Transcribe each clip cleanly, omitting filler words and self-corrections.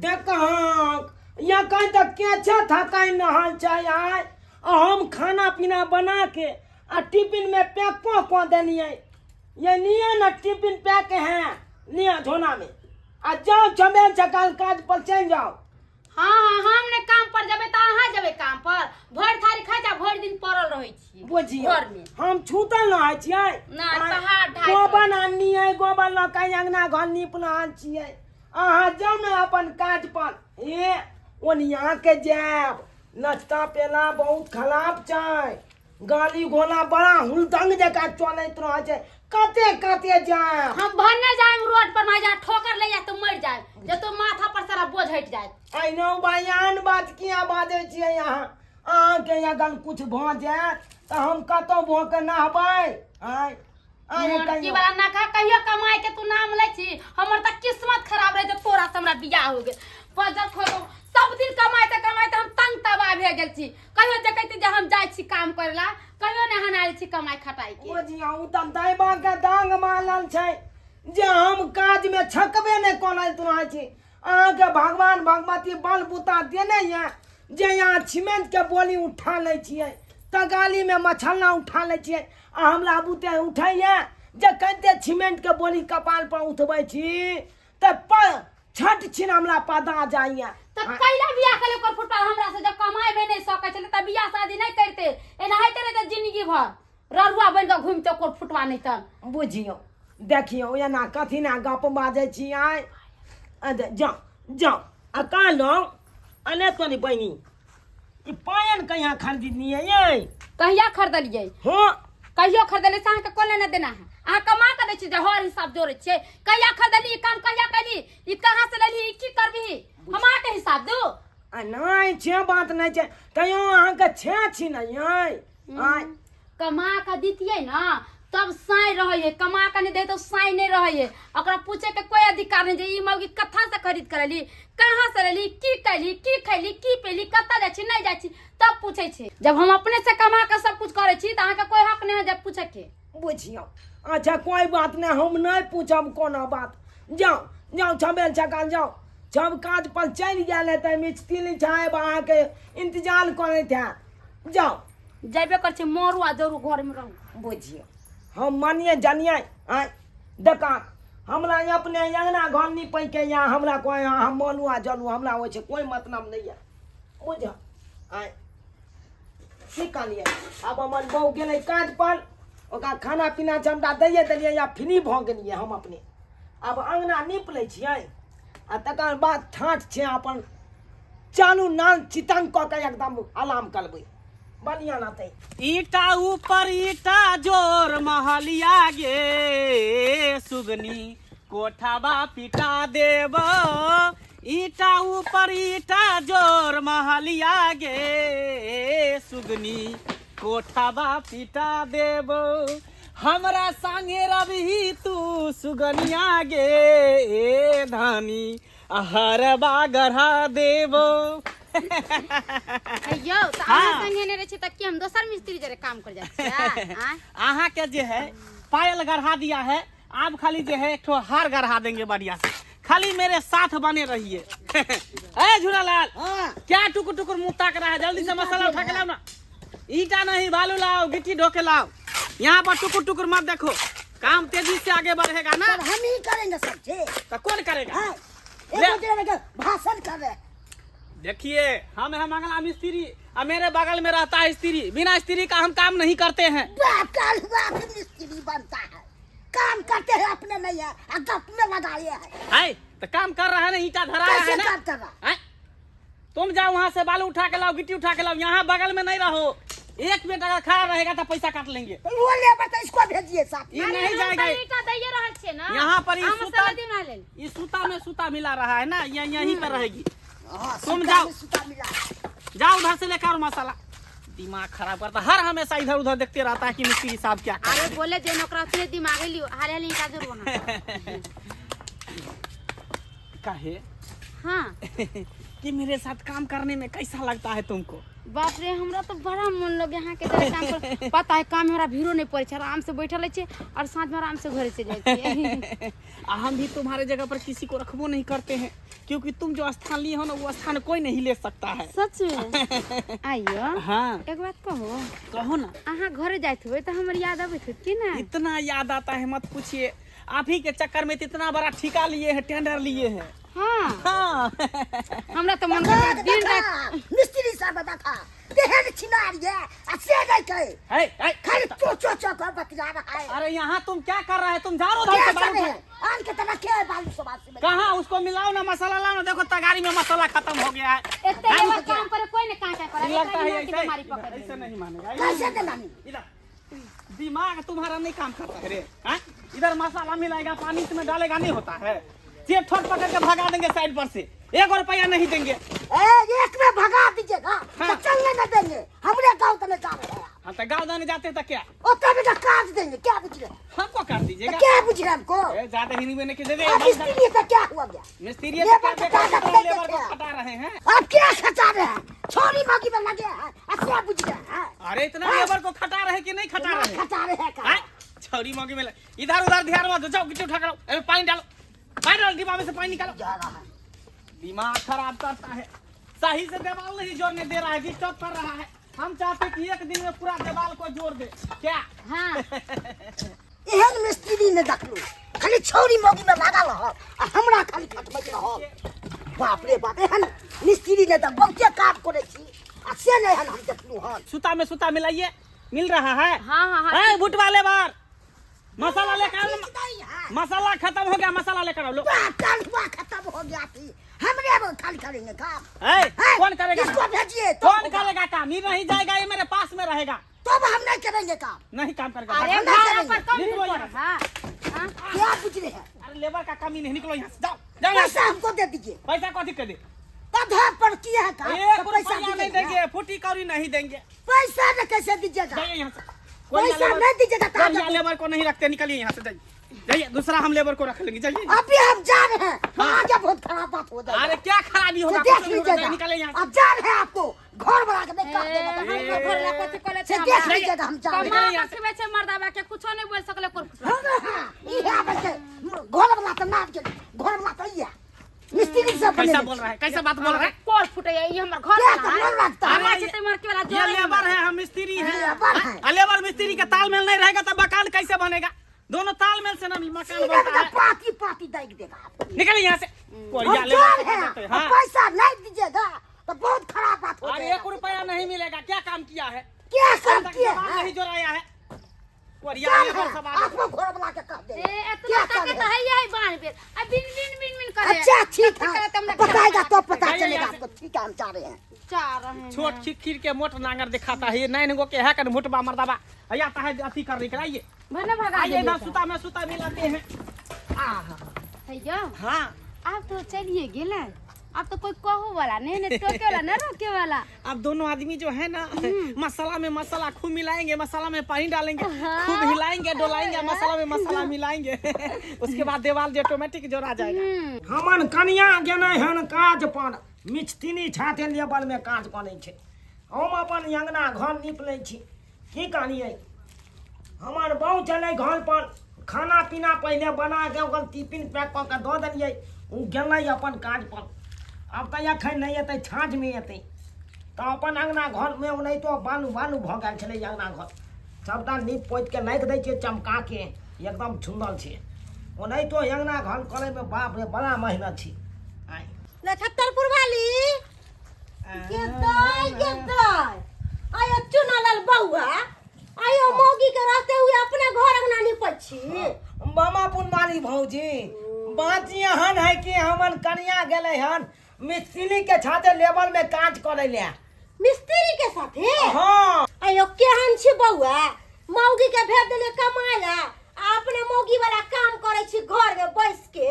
देखहक एखन तऽ केछा थकाइ नहल छै आइ आ हम खाना पीना बना के आ टिफिन में पैक कऽ कऽ देलियै ये लिअ ने टिफिन पैक है लिअ झोना में आ जाओ चमेल चकाल काज पर चलि जाओ। हाँ हाँ, हम ने काम पर जेबै तऽ अहाँ जेबै काम पर? भरि थारी खाइ छै, भरि दिन पड़ल रहै छियै बुझियौ घर में। हम छूतल रहै छियै? नहि, पहाड़ ढाइ गोबर आनलियै, गोबर लऽ कऽ अङ्गना घर नीप रहल छियै। अहाँ जाउ ने अपन काज पर। हे ओनिया के जायब, नाश्ता पेला बहुत खराब छै, गाली गोला बड़ा हुलदंग जकाँ चलैत रहै छै, कते कते जायब। हम भन्ने जायब रोड पर, माय जा ठोकर ले जाए तो मर जाए, जे तो माथा पर सारा बोझ हट जाए। अहिना बयान बात किया बाजै छियै अहाँ? अहाँके अगर कुछ भऽ जायत तऽ हम कतौ भऽ के नहबै? आँय आँय लड़की कहियौ। वाला नखा कहियो कमाई के तू नाम लै छी। हमर तऽ किस्मत खराब रहे जे तोरा से हमरा बियाह हो गेल। बजल खोदो सब दिन कमाइते कमाइते हम तंग तबाह भए गेल छी। कहियो देखैत जे हम जाइ छी काम करे ला, कहियो नहि हनायल छी कमाई खटाई के। ओ जी उ तऽ दैबा के दांग मारल छै जे हम काज में छकबे नहि करैत रहै छी। अहाँके भगवान भगवती बल बुता देने यऽ जे यहाँ सीमेंट के बोली उठा लै छियै, तगाली में मछल्ला उठा लै छियै, आ हमरा बुते उठैया जे कते सीमेंट के बोली कपाल पर उठबै छी तऽ छठ छिन हमरा पदा जाइया। तऽ कैला बियाह केले ओकर फुटपाल हमरा से? जब कमाइबे नहि सकै छलै तऽ बियाह शादी नहि करते, एनाहिते रहते जिंदगी भर ररुआ बनि कऽ घुमिते ओकर फुटवा। नहि तऽ बुझियौ देखियौ एना कथी ना गप बाजै छी आइ। अरे जाउ जाउ। आ कहलहुँ अने तोनी बहिनी, ई पायन कहिया खरीदलियै यै? कहिया खरीदलियै? हँ। कहियो खरीदलियै से अहाँके कोन लेना देना है? अहाँ कमा कऽ दै छी जे हर हिसाब जोड़ै छियै। कहिया खरीदली, ई काम कहिया कैली, ई कहाँ से लेली, ई की करबिही, हम अहाँके हिसाब दू? आ नहि छै बात नहि छै, तैयो अहाँके छे छी ने यै? आँय कमा कऽ दितियै ने तब साँय रहै है, कमा कऽ नहि दै तऽ साँय नहि रहै है। ओकरा पूछे के कोई अधिकार नहीं जे ई मौगी कहाँ से खरीद कर लेली, कहाँ से लेली, की कैली, की खैली, की पीली, कतऽ जाइ छी नहि जाइ छी, तब पूछे छै। जब हम अपने से कमा कऽ सब कुछ करै छी तऽ अहाँके कोई हक नहीं है जब पूछे के। बुझियौ अच्छा कोई बात नहीं, हम नहीं पूछब कोनो बात। जाओ जाओ छबेल छकाल जाओ, सब काज पर चलि गेल हेतै मिस्त्री साहेब, अहाँके इंतजार करैत हैत, जाओ। जेबे कर छी, मरू आ जरू घर में रहू। बुझियौ हम मानिए जानिए। आँय देखा हमरा अपने अंगना घर निपै के या हमरा कोई हम मरू आ जरू हमरा होइ छै कोई मतलब नहीं है, बुझ। आँय की कहलियै? आब हमर बहू गेलै काज पर, ओकरा खाना पीना हमरा दैए देलियै या फ्री भऽ गेलियै हम अपने। आब अंगना नीप लै छियै आ तकर बाद ठाठ छै अपन चालू नाल चितंग कऽ के एकदम आराम करबै, बढ़िआँ रहतै। ईटा ऊपर ईटा जोर महलिया गे सुगनी कोठाबा पिटा देब, ईटा ऊपर ईटा जोर महलिया गे सुगनी कोठाबा पिटा देब, हमरा संगे रवि तू सुगनिया गे धानी हरबा गढ़ा देबो। यौ तऽ अहाँ संगे नहि रहै छी तऽ की हम दोसर मिस्त्री जरे काम कर जाइ छियै? आँय? अहाँ के जे है पायल गढ़ा दिया है, आप खाली जे है एक ठो हार गढ़ा देंगे बढ़िया से, खाली मेरे साथ बने रहिए। ए झूलालाल। हाँ। क्या टुकुर टुकुर मुंह ताक रहा है? जल्दी से मसाला उठा के लाओ ना। ईटा नहीं बालू लाओ, गिट्टी ढो के लाओ। यहाँ पर टुकुर टुकुर मत देखो, काम तेजी से आगे बढ़ेगा ना। सब हम ही करेंगे सब चीज। तो कौन करेगा? हाँ, ले। एगो दिन में भाषण कर रहे हैं। देखिए हम हैं मंगला मिस्त्री और मेरे बगल में रहता है स्त्री, बिना स्त्री का हम काम नहीं करते हैं। बाप का बाप मिस्त्री बनता है, काम करते हैं अपने नहीं है और गप में लगाए हैं। है तो काम कर रहा है ना, ईटा धरा रहा है कैसे ना। काम कर रहा है? हैं? तुम जाओ वहाँ से बालू उठा के लाओ, गिट्टी उठा के लाओ, यहाँ बगल में नहीं रहो। एक मिनट अगर खड़ा रहेगा तो पैसा काट लेंगे। तो वो लेबर तो इसको भेजिए साथ। ये अरे नहीं हम जाएगा। तऽ ईटा दैये रहल छियै ना। यहाँ पर ई अहाँ सूता मसाला दियौ ना लेल। ये सूता में सूता मिला रहा है ना, ये यहीं पर रहेगी। हाँ, तुम सूता जाओ। में सूता मिला। जाओ उधर से लेकर आओ मसाला। दिमाग खराब करता, हर हमेशा इधर उधर देखते रहता है कि मिस्त्री साहब क्या कर अरे रहे हैं। बोले जे ओकरा उतने दिमाग लियो, हाले हाले ईटा जरूर वहाँ। काहे हाँ। कि मेरे साथ काम करने में कैसा लगता है तुमको? बाप रे, हमरा तो बड़ा मन लगे अहाँ के तरह काम कर। पता है, काम हमरा भीड़ो नहीं पड़े छै, आराम से बैठल रहै छियै और साँझ में आराम से घरे चलि जाइ छियै। आ हम भी तुम्हारे जगह पर किसी को रखबो नहीं करते हैं, क्योंकि तुम जो स्थान लिए हो ना, वो स्थान कोई नहीं ले सकता है। सच में? आइयो। हाँ। एक बात कहो? कहो ना। अहाँ घरे जाइत हुए तो हमर याद आबैत होत कि ना? इतना याद आता है, मत पूछिए। आप ही के चक्कर में तो इतना बड़ा ठेका लिए हैं, टेंडर लिए हैं। हाँ। हाँ। हमरा तो मन करता है दिन रात। मिस्त्री साहब देखा, तेहन छिनार ये आ से नहीं कहे। है, है। खाली चो चो चो कर बतिया रहा है। अरे यहाँ तुम क्या कर रहे हैं? तुम झाड़ो उधर क्या से बालू कर रहे उठा। हैं? आन के तरह क्या है बालू सब आसे में? कहाँ उसको मिलाओ ना, मसाला लाओ ना। देखो तगारी में मसाला खत्म हो गया है। इतने लेबर काम करे कोई ने कहाँ क्या करे। लगता है एकरा ऐसा बीमारी पकड़ ऐसा लेने। नहीं मानेगा। कैसे दिलानी? इधर दिमाग तुम्हारा नहीं काम करता है रे। हाँ? इधर मसाला मिलाएगा, पानी इसमें डालेगा, नहीं होता है। चेप ठोर पकड़ के भगा देंगे साइड पर से, एक रुपया नहीं देंगे। ए, एक में भगा दीजिएगा। हाँ। तो चलने न देंगे, हमरे गांव तने जा रहे हैं। हाँ तो गाँव जाने जाते तो क्या? ओते भी तो काट देंगे, क्या बुझ रहे? हमको काट दीजिएगा। तो क्या बुझ रहे हमको? ए, ज्यादा ही नहीं मैंने के दे दे। आप मिस्त्री से क्या हुआ गया? मिस्त्री तो लेबर क्या को देखो, कागज कितना दे लेबर को देते हैं। खटा रहे हैं। आप क्या खटा रहे हैं? छोरी मांगी में लगे हैं, अच्छा बुझ रहे हैं। अरे इतना लेबर को खटा रहे कि नहीं खटा रहे हैं? खटा रहे हैं का? हाँ? छोरी मांगी में लगे। इधर उधर ध्यान मत दो, जाओ गिट्टी उठा करो, अरे पानी डालो, पानी डालो, डिब्बा में से पानी निकालो। जा रहा है। दिमाग खराब करता है, सही से दीवार नहीं जोड़ने दे रहा है, डिस्टर्ब कर रहा है। हम चाहते कि एक दिन में पूरा दीवार को जोड़ दे। क्या? हाँ। एहन मिस्त्री ने देखलू, खाली छौरी मौगी में लागल रह आ हमरा खाली खटबैत रह। बाप रे बाप, एहन मिस्त्री ने तऽ बहुते काम करै छी आ से नहि एहन हम देखलू हन। सुता में सुता मिलाइए, मिल रहा है? हाँ, हाँ, हाँ। ए, बूट वाले बार मसाला लेकर आओ। ठीक नहीं है। मसाला खत्म हो गया, मसाला लेकर आओ लो। बाप, कल हुआ खत्म हो गया थी, हमरे वो खाली करेंगे काम। ए, हैं? कौन करेगा? किसको भेजिए? तो कौन होगा। करेगा काम? ये नहीं जाएगा, ये मेरे पास में रहेगा। तब हम नहीं करेंगे काम। नहीं काम करेगा। अरे हम नहीं भाड़ा करेंगे। पर कम निकलो भीड़ यहाँ पड़े। हाँ, हाँ। क्या पूछ रहे हैं? अरे लेबर का कमी नहीं, निकलो यहाँ से, जाओ, जाओ यहाँ से। पैसा हमको दे दीजिए। पैसा कथी के दे? आधा पर किए हैं काम, एक तो पैसा रुपया नहीं दीजिएगा। देंगे, फूटी कौड़ी नहीं देंगे। पैसा न कैसे दीजिएगा? जाइए यहाँ से। कोई पैसा लेबर- नहीं दीजिएगा तो कोई आगे- लेबर को नहीं रखते, निकलिए यहाँ से, जाइए जाइए, दूसरा हम लेबर को रख लेंगे, जाइए। अभी हम जा रहे हैं, हाँ। आगे बहुत खराब बात हो जाएगा। अरे क्या खराबी होगा? तो देख कुछ नहीं होगा, लीजिएगा। निकलिए यहाँ से। अब जा रहे हैं आपको घर बना के नहीं काट ए, देगा। हमको घर ला कथी कहले से छै देख हमरा? लीजिएगा, हम जा रहे हैं। कमा के खिबै छै मर्दाबा के, कुछो नहीं बोल सकले कोर फुटवा। हाँ, हाँ, ई है बच्चे, घर वाला तो नाम के, घर वाला तो ई है। मिस्त्री सब कैसा बनेले बोल रहा है, कैसा बात बोल रहा है? कोर फुटे ई हमर घर क्या वाला तो है। मन लगता है? हमरा छै मर के वाला ये जोड़े लेबर है, हम मिस्त्री हैं। लेबर है। आ, लेबर मिस्त्री का तालमेल नहीं रहेगा तो मकान कैसे बनेगा? दोनों तालमेल से ना मकान सीधे बनता में है। तो पाती पाती देख देगा आपको। निकलिए यहाँ से। हम कोरिया जा लेबर रहे को देते हैं, हैं, और हाँ। पैसा नहीं दीजिएगा तो बहुत खराब बात हो अरे जाएगा। एक रुपया नहीं मिलेगा। क्या काम किया है? क्या काम तक किया जवाब है? नहीं जोड़ाया है। कोरिया क्या लेबर है? सब आदमी। आपको घर वाला के कह ए देंगे। एतना क्या काम ताकत है? है यही बांध पे आ बिन बिन बिन बिन करे। अच्छा ठीक करे है, तो हमरा बताएगा तो पता जाइए चलेगा यहाँ से। आपको। ठीक है, हम जा रहे हैं। जा रहे हैं। छोट खीर के मोट नांगर दिखाता है, ये नैन गो के है कन मोटबा मर्दाबा आता है अथी करने के लिए। आइए भने भगा आइए, देलियै इधर तऽ। सुता में सुता मिलाते हैं। आहा। हैया। हाँ। आब तो चलिए गेलै, अब तो कोई कहो वाला नहीं, नहीं टोके वाला नहीं, रोके वाला। अब दोनों आदमी जो है ना, मसाला में मसाला खूब मिलाएंगे, मसाला में पानी डालेंगे, हाँ। खूब हिलाएंगे डोलाएंगे, मसाला में मसाला मिलाएंगे, उसके बाद देवाल जो ऑटोमेटिक जोड़ा जाएगा। हमन कनिया गेलै हन काज पर, मिस्त्री छाते लेबर में काज करै छै। हम अपन अंगना घर नीप लै छी। की कहलियै, हमर बहु चलै घर पर, खाना पीना पहिले बना के ओकर टिफिन पैक कऽ के दऽ देलियै, ओ गेलै अपन काज पर। आब तऽ एखन नहि एतै, साँझमे एतै। तऽ अपन अंगना घरमे ओनाहितो बालू बालू भऽ गेल छलै। अंगना घर सबटा नीप पोति के राखि दै छियै चमका के, एकदम सुन्दर छै। ओनाहितो अंगना घर करैमे बाप रे बड़ा मेहनत छै। आइ नछत्तरपुर वाली के दाई, के दाई, आयो चुनालाल बउआ, आयो मौगी के रहते हुए अपने घर अंगना निपै छी। मामा पुनमारी भौजी, बात एहन है कि हमन कनिया गेलै हन मिस्त्री के छाते लेबर में काज करै ले। मिस्त्री के साथे? हाँ। आयो केहन छी बउआ, मौगी के भेज देले कमाए ला आ अपने मौगी वाला काम करै छी घर में बैस के।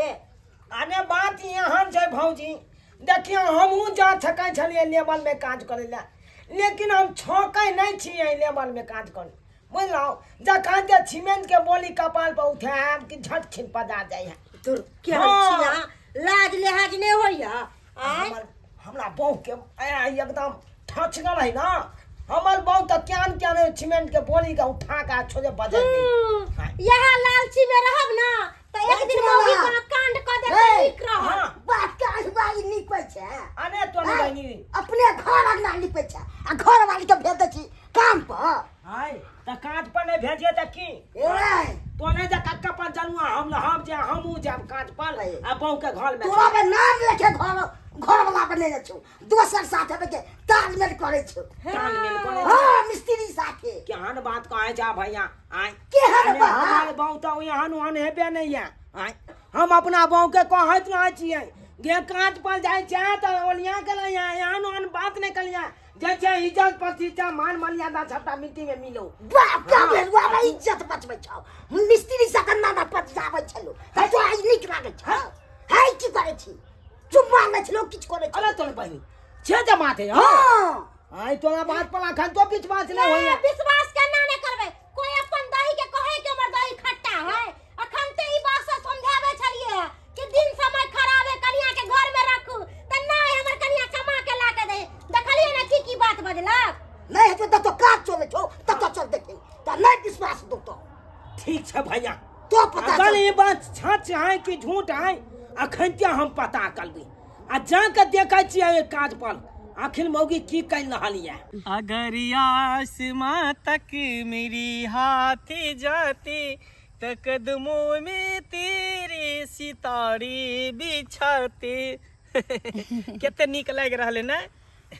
अरे बात एहन छै भौजी, देखियौ हमहूँ जा सकै छलियै लेबर में काज करै लए, लेकिन हम छकै नहि छियै लेबर में काज करै, बुझलहुँ? जखन जे सीमेंट के बोली कपाल पर उठायब कि झट छिन पजा जाइ है। तोर केहन हाँ। छी अहाँ, लाज लिहाज नहि होइया? बहू के आया एकदम ठचगल है ना हमर बहू तऽ क्यान क्यान सीमेंट के बोरी के उठा के छोड़े बदल दी। यह लालची में रहब ना त एक दिन मौगी कोनो कांड क देत हे। नीक रहब। हाँ। बात के अहबाई नीपै छै। अरे तो हैं? बहिनी अपने घर अंगना नीपै छै आ घर वाली के भेज दै छी काम पर। आय तऽ काज पर नहि भेजिए तऽ की ए तो नहीं जा कक्का पर चलुआ हम हम जे हमहूँ जायब काज पर आ बहू के घर में। तोरा के नाम लेके घर घर वाला पर नहि छौ, दोसर साथे के तालमेल करै छौ। तालमेल करै छौ। हाँ मिस्त्री साथे। केहन बात कहै जा भैया आय। केहन अरे बात? हमार बहू तऽ एहन ओहन हेबे नहि यऽ आय। हम अपना बहू के कहैत रहै छियै गे काज पर जाइ छै तऽ ओलिया के लइया, एहन ओहन बात नहि कलिया, जे छै इज्जत प्रतिष्ठा मान मर्यादा सबटा मिट्टी में मिलो। बाप का भेल हमरा इज्जत बचबै छौ, मिस्त्री साथे नाना पतियाबै छलौ तऽ तोरा ई नीक लागै छौ? है की करै छी, चुम्मा लै छलौ, किछु करै छलौ? अरे तोर बहिन छे जमा थे। हाँ हाँ आइ तोरा बात पर अखन तो विश्वास नहि होइया। विश्वास केना नहि करबै, कोई अपन दही के कहै कि हमर दही खट्टा है। अखन ते ई बात से समझाबै छलियै कि दिन समय खराब है, कनिया के घर में रखू, त नहि हमर कनिया कमा के ला के दे। देखलियै ना की की बात बजलक? नहि हेतौ तऽ तो काज चलै छौ तब तो चल देखी, तऽ नहि विश्वास दो तो। ठीक छै भैया, तो पता अगर चल। ई बात सच है कि झूठ है अखन ते हम पता करबै आ जाके देखै छियै एहि काज पर आखिर मौगी की कहि रहल यऽ। अगर आसमां तक मेरी हाथ जाती त कदमों में तेरे सितारे बिछाते। कते नीक लागि रहल है ने?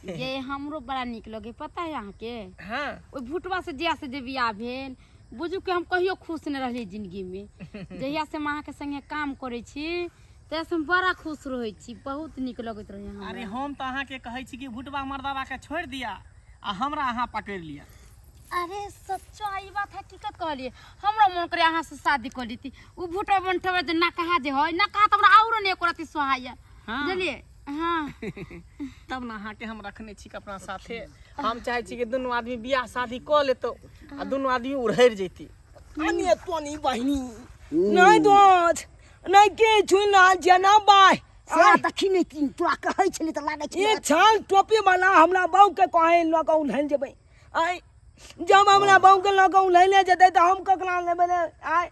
ये हमरो बड़ा नीक लगे, पता है अहाँके? हाँ। ओहि भुटवा से जिया से जे बियाह भेल, बुझू कि हम कहियो खुश नहि रहलियै जिंदगी में। जहिया से हम अहाँके संगे काम करै छी तहिया से हम बड़ा खुश रहै छी, बहुत नीक लगैत रहै हमरा। अरे हम तऽ अहाँके कहै छी कि भुटवा मर्दावा के छोड़ि दिया आ हमरा अहाँ पकड़ि लिअ। अरे सच्चा ई बात हकीकत कहलियै, हमरा मन करे अहाँ से शादी कर लेती। उ भुटवा बनठवा जे नकहा जे है, नकहा तऽ हमरा औरो नहि एको रत्ती सोहाइया, हाँ। बुझलियै? हाँ। तब ने अहाँके हम रखने छी अपना साथे। हम चाहै छी कि दुनू आदमी बियाह शादी कऽ लेतौ आ दुनू आदमी उड़हरि जैती। अने तोनी बहिनी नहीं दोस्त नहीं के छुना जना बाय से देखी नहि तीन तोरा कहै छली तऽ लागै ये छलै छाल टोपी वाला हमरा बहू के कहे लऽ कऽ उल्हैल जेबै। आय जब हमरा बहू के लऽ कऽ उल्हैले जेतै तऽ हम ककरा लेबै रे? आय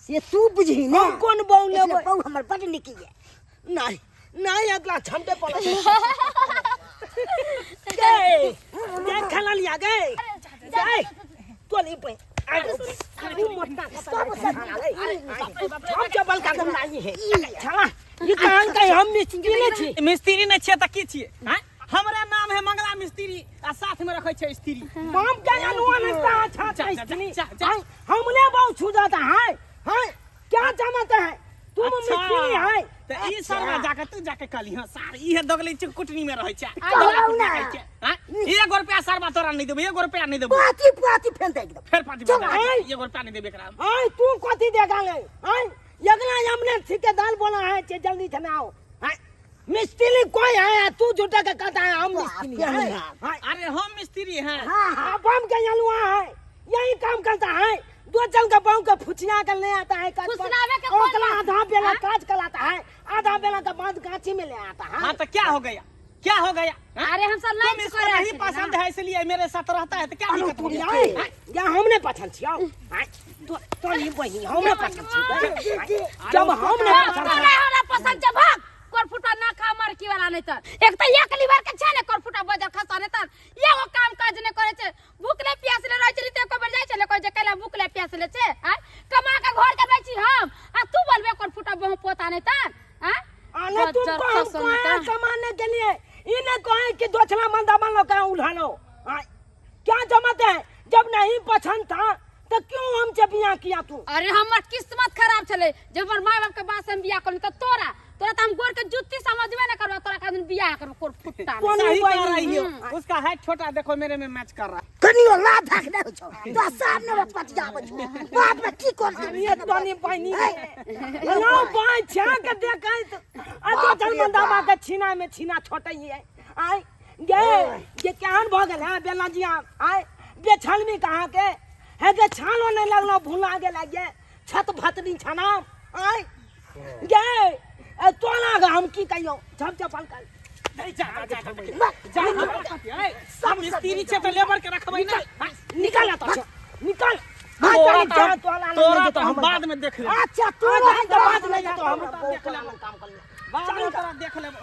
से तू बुझही ने हम कोन बहू इसलिए लेबै? बहू हमर बड नीक ये। नहीं नहीं अगला छमटे पड़ल गए देख खेला लिया गए गए तो नहीं पे हम चपल का नहीं है छाला ये कहां का हम मिस्त्री नहीं छी। मिस्त्री नहीं छियै तऽ की छियै? हैं? हमरा नाम है मंगला मिस्त्री आ साथ में रखै छै स्त्री। बाप का अनुआ लगता है छा जा, जा, स्त्री। जा, जा। हमने बहुत छू जाता है। हां क्या जमाता है तुम? अच्छा। मिस्त्री है तऽ ई सरवा जाके तू जाके कहली हँ सार ई है दगलै छै कुटनी में रहै छै। कहलहुँ ना। हैं? एगो रुपया सरवा तोरा नहीं देबो, एगो रुपया नहीं देबो। पाती पाती फेन दे एकदम। फेर पाती चल, फेन दे, आय। एगो रुपया नहीं देबे एकरा। आय तू कथी देगा ले? आय यगना हमने ठेकेदार बोला है कि जल्दी से ना आओ। आय मिस्त्री कोई है तू झूठा के कहता है हम मिस्त्री बाप रे हैं। बाप। आय। अरे हम मिस्त्री हैं। हाँ, हाँ। आप हम के यलुआ है, यही काम करता है। दो चल के बहू के फुचिया के ले आता है काज पर। फुसलावे के कौन ओकला बात? आधा बेला हाँ? काज कराता है, आधा बेला के बाद गाछी में ले आता है। हाँ तो क्या हो गया, क्या हो गया? हाँ? अरे हम सब तुम लंच इसको कर रहे नहीं थे पसंद ना। है इसलिए मेरे साथ रहता है तो क्या अरे दिक्कत हो तुम गया? आए, या हमने पसंद छियो। आए, तो ये बहिनी हमने पसंद छियो। जब हमने भाग, पसंद तोरा हमरा पसंद छै, भाग। करफुटा ना खा मरकी वाला नहीं तर। एक तो एक लीवर के छै ने करफुटा बजर खसा नहीं तर। एगो काम काज नहीं करे छै, भूखले प्यासले रहै छै, ते एको बेर जाइ छै ने कहै छै कैला भूखले प्यासले छै? आँय कमा के घर के दै छी हम आ तू बोलबे करफुटा बहु पोता नहीं तर? आँय आने बजर तुमको हम खसा नहीं कहे तर। कमाने के लिए इन्हें कहे कि दोछला मंदा मान लो कहाँ उल्हा लो। आय, क्या जमाते हैं? जब नहीं पसंद था तो क्यों हमसे बियाह किया तू? अरे हमर किस्मत खराब छले जब हमर माय बाप के बात से हम बियाह करलू त तोरा तोरा त हम गोर के जुत्ती समझबे न करबो, तोरा खातिर बियाह करबो कोर फुट्टा में। कौन सही कह बहिनी? रही हो, उसका हाइट छोटा देखो मेरे में मैच कर रहा है। कनियो ला धाक नहि होइ छौ तोरा सामने में पतियाबै छौ, बाद में की कर अरे तोनी बहिनी लो बाई छा के देखै आ तो बाप रे चल मंदा बाप। के छीना में छीना छोटै है। आय गे ये केहन भ गेल है बेला जी? आय बेछलमी कहाँ के है गे? छालो नहीं लगलो भुला गेल गे छत भतनी छना। आय गे ए तोला के हम की कहियो? झप चपल कर जा जा जा जा हमरा कथी है सब मिस्त्री छै तऽ लेबर के रखबै ने निकाल एतऽ से निकाल तोरा जा, तऽ तोरा लग तोरा नहि तऽ हम जेतौ बाद में देख लेब अच्छा तोरा तोरा तऽ बाद में जेतौ हमरा देख बहुत लेब। काम कर ले बाद में तोरा देख लेब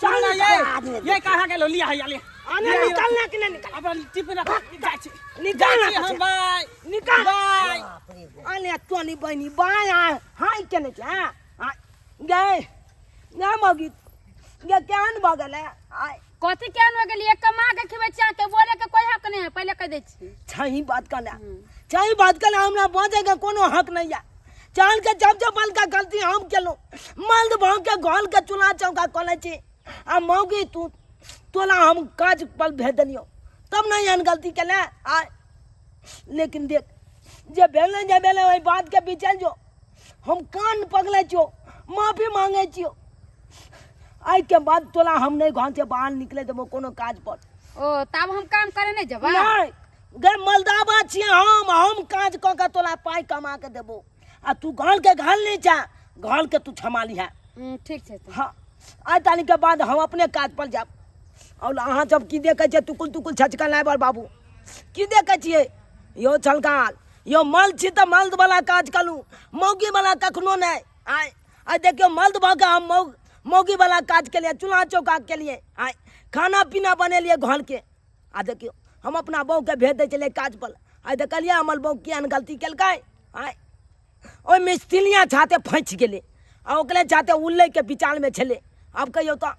चल सुन ना निकाल आदमी। ये ये कहाँ गेलो लिया है लिया आने निकाल ना कि नहीं निकाल अपन टिफिन रख जाइ छी निकाल जाइ छी ना हम से। बाय निकाल बाय अने तोनी बहिनी बाय आ हाय केने छै हाँ हाँ गए गए मौगी गे केहन भऽ गेलै आय कथी केहन हो गेलियै कमा के खिबै छी अहाँके बोले के कोई हक नहीं है पहिले कह दै छी छही बात कहला छही बात कहला हमरा बजै के कोनो हक नहीं है चाल के जब जब बल का गलती हम केलहुँ मर्द भाव के घल के चूल्हा चौका कऽ छी आ मौगी तू तोला हम काज पर भेज देलियौ तब नहीं एहन गलती केले आय लेकिन देख जे भेलै जे भेलै ओहि बात के बिचल जो हम कान पकड़ै छियौ माफी मांगै छियौ आइके बाद तोला हम नहीं घर से बाहर निकले देबो कोनो काज पर ओ तब हम काम करे नहीं जेबै नहीं गे मलदाबा छियै हम काज कऽ के तोला पाइ कमा के देबो आ तू घर के घर नहीं जा घर के तू क्षमा लिहा ठीक छै तऽ। हाँ आइ तारीख के बाद हम अपने काज पर जाब और अहाँ सब की देखै छियै तुकुल तुकुल छचकल आबि बाबू की देखै छियै यौ छलकाल यौ मर्द छी तऽ मर्द वाला काज करू मौगी वाला कखनो नहि आइ आइ देखियौ मर्द भऽ कऽ हम मौगी वाला काज केलियै चूल्हा चौका केलियै आइ खाना पीना बनेलियै घरके आ देखियौ हम अपना बहूके भेज दै छलियै काज पर आइ देखलियै हमर बहू केहन गलती केलकै आइ ओहि मिस्त्रिया छाते फँसि गेलै आ ओकरे छाते उल्लैके विचारमे छलै आब कहियौ तऽ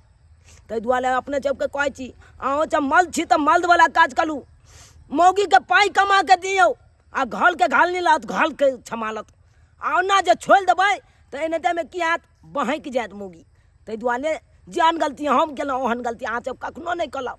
ताहि दुआरे अपने सबके कहै छी अहूँ सब मर्द छी तऽ मर्दवला काज करू मौगीके पाइ कमा कऽ दियौ आ घरके घाल नहि लत घरके सम्हालत आ ओना जे छोड़ि देबै तऽ एनाहितेमे की हैत बहकि जायत मौगी ताहि दुआरे जेहन गलती हम केलहुँ ओहन गलती अहाँ सब कखनो नहि करब।